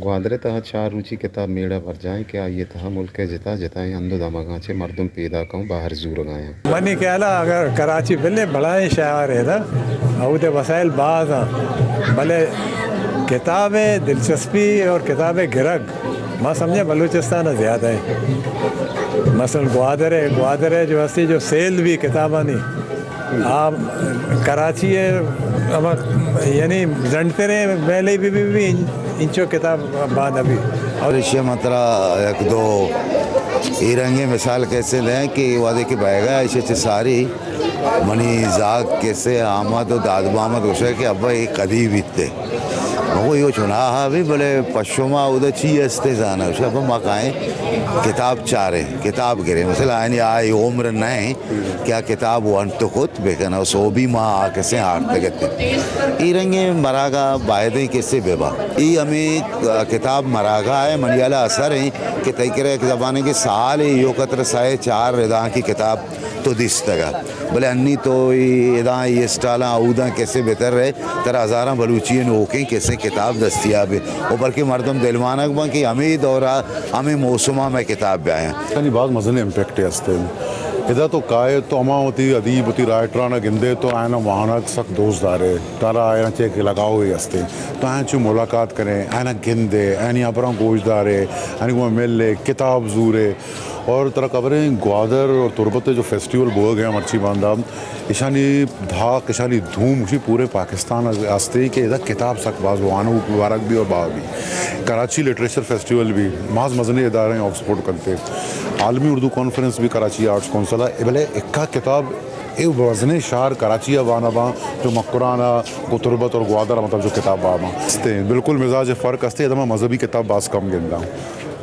گوادر ءِ تہا چار روچی کتاب میڑہ برجاہ ایں کہ آئی ءِ تہا ملک ءِ جتا جتائیں ہند ءُ دمگاں چہ مردم پیداک اوں بہر زورگ ءَ اَنت۔ منی خیال ءَ اگر کراچی بلے بلاہیں شہرے نا، اود ءَ وسائل باز اَنت، بلے کتاب ءِ دلچسپی اور کتاب ءِ گرگ ما سمجھیں بلوچستان ءَ زیادہ ایں۔ مثلاً گوادر ءَ، گوادر ءَ جو ہستی جو سیل بی کتابانی، آ کراچی ءَ ہما یعنی زنڈتریں میلے بی، بی، بی انچو کتاب بہا نہ بی۔ اور ایشی ءَ من ترا یک دو اے رنگیں مثال کسے دیں کہ وہدے کہ بئیگا ایشی چہ ساری منی زاگ کسے آمد ءُ داد بامد گوشے کہ ابا اے کدی بیت؟ من گو اے چوناہا بی، بلے پہ شما اودا چی استے زانا؟ گوشے ابا ما کائیں کتاب چاریں، کتاب گریں۔ مثلاً آیانی آ عمر نہ ایں کہ آ کتاب ونت کت بکن ءُ سوبی ما آ کسے آرتگ ات۔ اے رنگیں مراگہ بایدیں کسے ببا۔ اے ہمے کتاب مراگہ ءِ منی ہیال ءَ اثر ایں کہ تئی کرا یک زمانگے سالے ایوک ءَ ترا سئے چار ردانکی کتاب تو دیستگ ات، بلے انی تو اے اداں اے اسٹالاں اوداں کسے بتر ئے، ترا ہزاراں بلوچی ءِ نوکیں کسے کتاب دستیاب ایں ءُ بلکیں مردم دلمانگ باں کہ ہمے دور ءَ ہمے موسم ءَ مئے کتاب بیایاں۔ یعنی باز مزنیں امپیکٹے ہستیں۔ ادا تو کائے تو ہما وتی ادیب، وتی رائٹراں گندے تو آیاناں وانگ سک دوست دارے، ترا آیاں چہ یک لگاؤے ہستیں۔ تو آیاں چہ ملاقات کرے، آیاناں گندے، آیانی ہبراں گوش دارے، آیانی گوما ملے، کتاب زورے۔ اور ترا خبریں گوادر اور تربت ءَ جو فیسٹیول بوگ ءَ مرچی باندا، ایشانی دھاک، ایشانی دھوم گوشی پورے پاکستان ءَ ہستے کہ ادا کتاب سک باز وانگ ورگ بی اور بہا بی۔ کراچی لٹریچر فیسٹیول بی، باز مزنیں ادارہ ایں آکسفورڈ کنتے۔ عالمی اردو کانفرنس بی کراچی آرٹس کونسل ءَ، بلے اکا کتاب اے مزنیں شہر کراچی ءَ بہا نہ باں جو مکران ءَ، گوں تربت اور گوادر ءَ مطلب جو کتاب بہا باں۔ ہستے، بالکل مزاج فرق ہستے، ادا ما مذہبی کتاب باز کم گنداں۔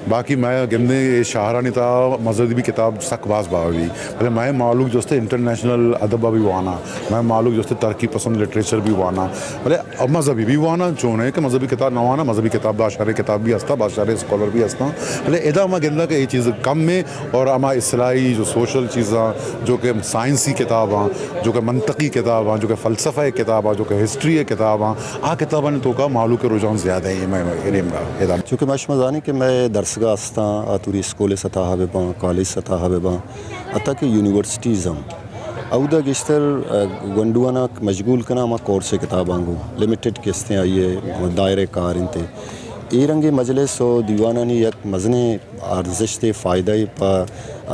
باقی مئے گندیں اے شہرانی تہا مذہبی کتاب سک باز بہا بی، بلے مئے مہلوک جو استے انٹرنیشنل ادب ءَ بی واناں، مئے مہلوک جو استے ترقی پسند لٹریچر بی واناں، بلے مذہبی بی واناں۔ چون ایں کہ مذہبی کتاب نہ واناں، مذہبی کتاب باز شریں کتاب بی ہستاں، باز شریں اسکالر بی ہستاں، بلے ادا ما گنداں کہ اے چیز کم ایں اور ہما اصلاحی جو سوشل چیزاں، جو کہ سائنسی کتاباں، جو کہ منطقی کتاباں، جو کہ فلسفہ ءِ کتاباں، جو کہ ہسٹری ءِ کتاباں، آ کتابانی توکا مہلوک ءِ رجحان زیادہ ایں۔ مئے، مئے، ادا چونکہ ما شما زانیں کہ مئے درسگاہ ہستاں، آ توری اسکول ءِ سطح ءَ بہ باں، کالج سطح ءَ بہ باں، حتیٰ کہ یونیورسٹیز ہم۔ اودا گیشتر، ءَ، گونڈواناں مشغول کناں ہما کورس ءِ کتاباں گوں، لمیٹڈ کہ استیں آئی ءِ دائرہ کار انت۔ اے رنگیں مجلس ءُ دیوانانی یک مزنیں ارزشتے، فائدہ ئے پہ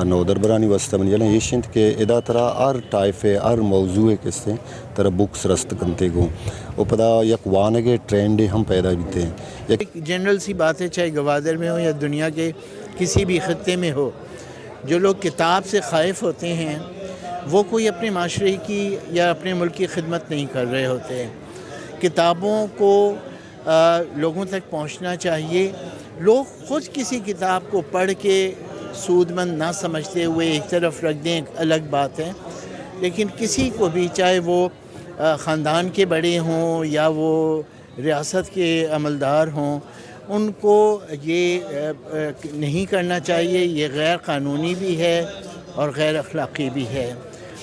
نودربرانی واستہ منی یلہ ایش انت کہ ادا ترا ہر ٹائپ ءِ، ہر موضوع ءِ کہ استیں ترا بکس رست کنتے گوں ءُ پدا یک وانگ ءِ ٹرینڈے ہم پیدا بیتے۔ یک ایک جنرل سی بات ہے، چاہے گوادر میں ہو یا دنیا کے کسی بھی خطے میں ہو، جو لوگ کتاب سے خائف ہوتے ہیں، وہ کوئی اپنے معاشرے کی یا اپنے ملک کی خدمت نہیں کر رہے ہوتے۔ کتابوں کو، آ، لوگوں تک پہنچنا چاہیے۔ لوگ خود کسی کتاب کو پڑھ کے سود مند نہ سمجھتے ہوئے ایک طرف رکھ دیں، ایک الگ بات ہے، لیکن کسی کو بھی، چاہے وہ، آ، خاندان کے بڑے ہوں یا وہ ریاست کے عملدار ہوں، ان کو یہ، آ، آ، نہیں کرنا چاہیے۔ یہ غیر قانونی بھی ہے اور غیر اخلاقی بھی ہے۔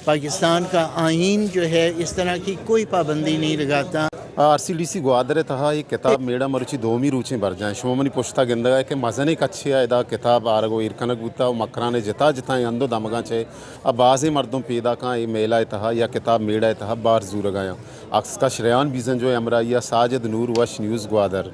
پاکستان کا آئین جو ہے، اس طرح کی کوئی پابندی نہیں لگاتا۔ R C D C Gwadar ءِ تہا اے کتاب میڑہ مروچی دومی روچیں برجاہ ایں۔ شما منی پشتا گندگ ءَ کہ مزنیں کچے ءَ ادا کتاب آرگ ءُ ایر کنگ بوتا ءُ مکران ءِ جتا جتائیں ہند ءُ دمگاں چہ آ بازیں مردم پیداکاں اے میلہ ءِ تہا یا کتاب میڑہ ءِ تہا بہر زورگ ءَ آں۔ عکس کش ریحان بیزنجو ءِ ہمراہی ءَ ساجد نور، وش نیوز گوادر۔